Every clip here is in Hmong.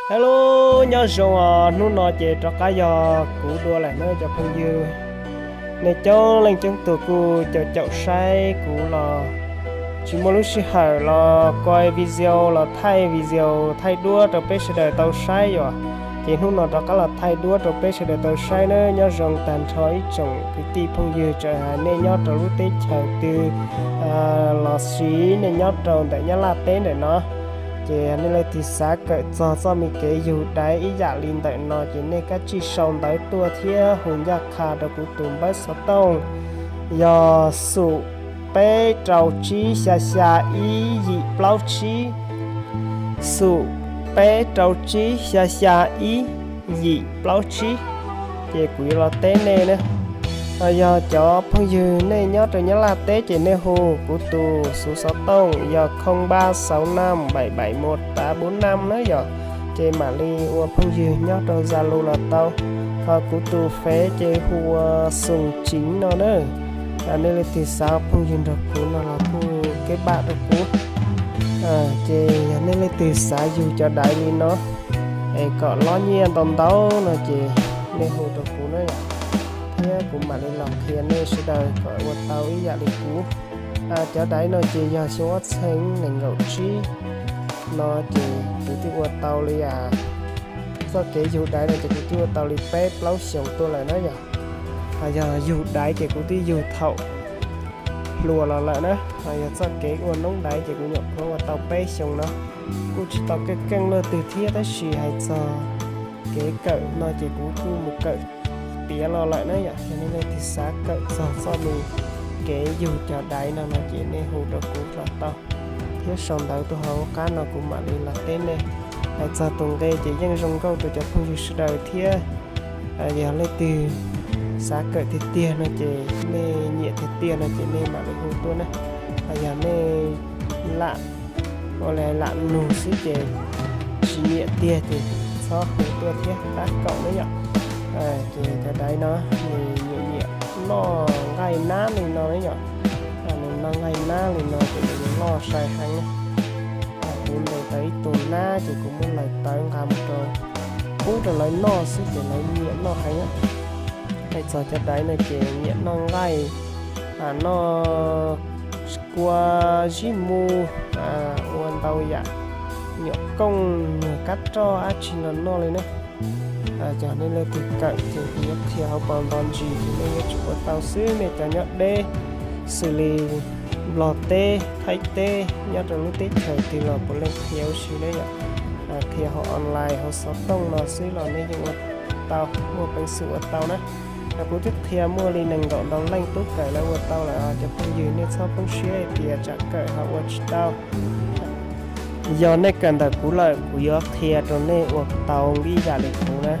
Hello, nyob zoo os, hnub no ces rov qab yog kuv dua lawm na cov phooj ywg. Nej coob leej coob tus kuj caum caum saib kuv los tsis muaj lub sij hawm los koi video los thaij video thaij duab rau peb sawv daws tau saib yom. Ces hnub no rov qab los thaij duab rau peb sawv daws tau saib na, nyob zoo tag nrho ib tsoom kwv tij phooj ywg, txawm hais nej nyob rau lub teb chaws twg los sis nej nyob rau ntawm Nyab Laj teb ntawm no. Ces yog nej leej twg xav kawm txog txoj me kev yug daiv ib yam li ntawm no ces nej kav tsij sau ntawv tuaj thiab hu ncaj qha rau kuv tus npawb xov tooj yog xum peb rau tsib xya xya ib yim plaub tsib, xum peb rau tsib xya xya ib yim plaub tsib, ces kuv yuav los teb nej na. Ho yog cov phooj ywg nej nyob rau Nyab Laj teb ces nej hu kuv tus xuv xov tooj yog không ba sáu năm bảy bảy một tám bốn năm na yom, ces mam li ua phooj ywg nyob rau Zalo los tau. Ho kuv tus fev ces hu ua Xum Civ no na. Nej leej twg xav phooj ywg nrog kuv no los kuj kev pab rau kuv. Ces yog nej leej twg xav yug cov daiv li no es kom lob nyiaj ntau ntau no ces nej hu rau kuv na yom. Thiab kuv mam li los qhia nej sawv daws kom ua tau ib yam li kuv. Cov daiv no ces yog xyoo ob txhiab nees nkaum tsib no ces kuv twb ua tau li, txoj kev yug daiv no ces kuv twb ua tau li peb plaub xyoos tuaj lawm na yom. Ho yog yug daiv ces kuv twb yug thaum hluas los lawm na. Ho yog txoj kev ua noob daiv ces kuv nyuam qhuav ua tau peb xyoos no, kuj tsis tau keej keej luaj twg thiab, tab sis hais txog kev kawm no ces kuv kuj mus kawm tiav los lawm na yom. Yog nej leej twg xav kawm txog txoj me kev yug cov daiv no no ces nej hu rau kuv los tau, thiab sau ntawv tuaj hauv qab no kuv mam li los teb nej. Hais txog tus nqe ces yeej zoo nkauj rau cov phooj ywg sawv daws thiab. Yog leej twg xav kawm tiag tiag no ces nej nyiam tiag tiag no ces nej mam li hu tuaj na. Ho yog nej lam, ua li lam nug xwb ces tsis nyiam tiag ces txhob hu tuaj thiab, tab kaum na yom. Ces cov daiv no nws nyiam nyiam noj nqaij nab li no na yom. Nws noj nqaij nab li no ces nws loj sai heev na. Kuv ntes tau ib tug nab ces kuv muab laws tawv nqa mus rau, pub rau lawv noj xwb ces lawv nyiam noj heev. Hais txog cov daiv no ces nyiam noj nqaij, noj kua, zib mu, ua ntau yam, nyuam kooj, nyuag kab roj dab tsi los noj li na. Cov nej leej twg kawm ces kuv yuav qhia hauv paus ntawv ntsis ces nej yuav tsum ua tau xwb. Nej cov nyob deb xws li Nplog teb, Thaib teb, nyob rau lub teb chaws twg los puav leej qhia huv si na yom. Qhia hauv online, hauv xov tooj no xwb los nej yeej ua tau, muaj peev xwm ua tau na. Kuv twb qhia muaj li nees nkaum ntau leej tub kawm lawv ua tau lawm os cov phooj ywg, nej txhob poob siab hais tias tsam kawm ho ua tsis tau. Yog nej kawm ntawm kuv lawm kuv yuav qhia rau nej ua tau ib yam li kuv na.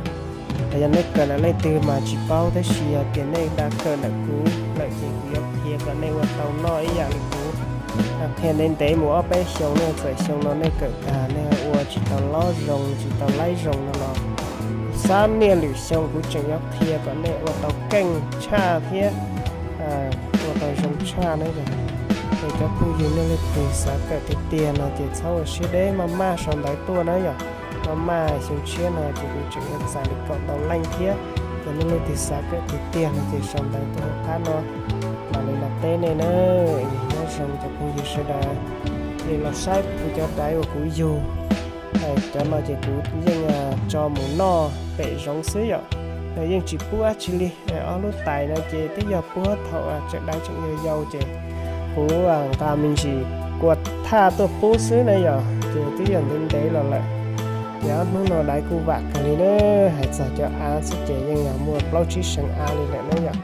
Yog nej kawm ntawm leej twg mas tsis paub, tab sis yog tias nej da kawm ntawm kuv lawm ces kuv yuav qhia kom nej ua tau noj ib yam li kuv. Qhia ntev ntev mus ob peb xyoos na, txawm xyoo no nej kawm tag nej ua tsis tau lob zoo tsis tau laib zoo no los, xab niaj lwm xyoo kuv tseem yuav qhia kom nej ua tau keej tshaj thiab ua tau zoo tshaj na yom. Es cov phooj ywg nej leej twg xav kawm tiag tiag no ces txhob ua siab deb, maj maj sau ntawv tuaj na yom. Maj maj, xyoo tshiab no ces kuv tseem yuav txais li kaum ntau leej thiab. Ces nej leej twg xav kawm tiag tiag no ces sau ntawv tuaj hauv qab no mam li los teb nej na. Nyob zoo cov phooj ywg sawv daws, es los saib kuv cov daiv uas kuv yug. Cov no ces kuv yeej tso mus noj pem zoov xwb yom, yeej tsis pub dab tsi li. Ob lub tais no ces twb yog puag thaum tseem daiv tseem yau yau ces kuv nqa me ntsis kua thaj tuaj pub xwb na yom, ces twb yog ntev ntev los lawm. Ces ob hnub no daiv kuj vam kawg li na. Hais txog cov av xwb ces yeej yog muaj plaub tsib seev av li lawm na yom.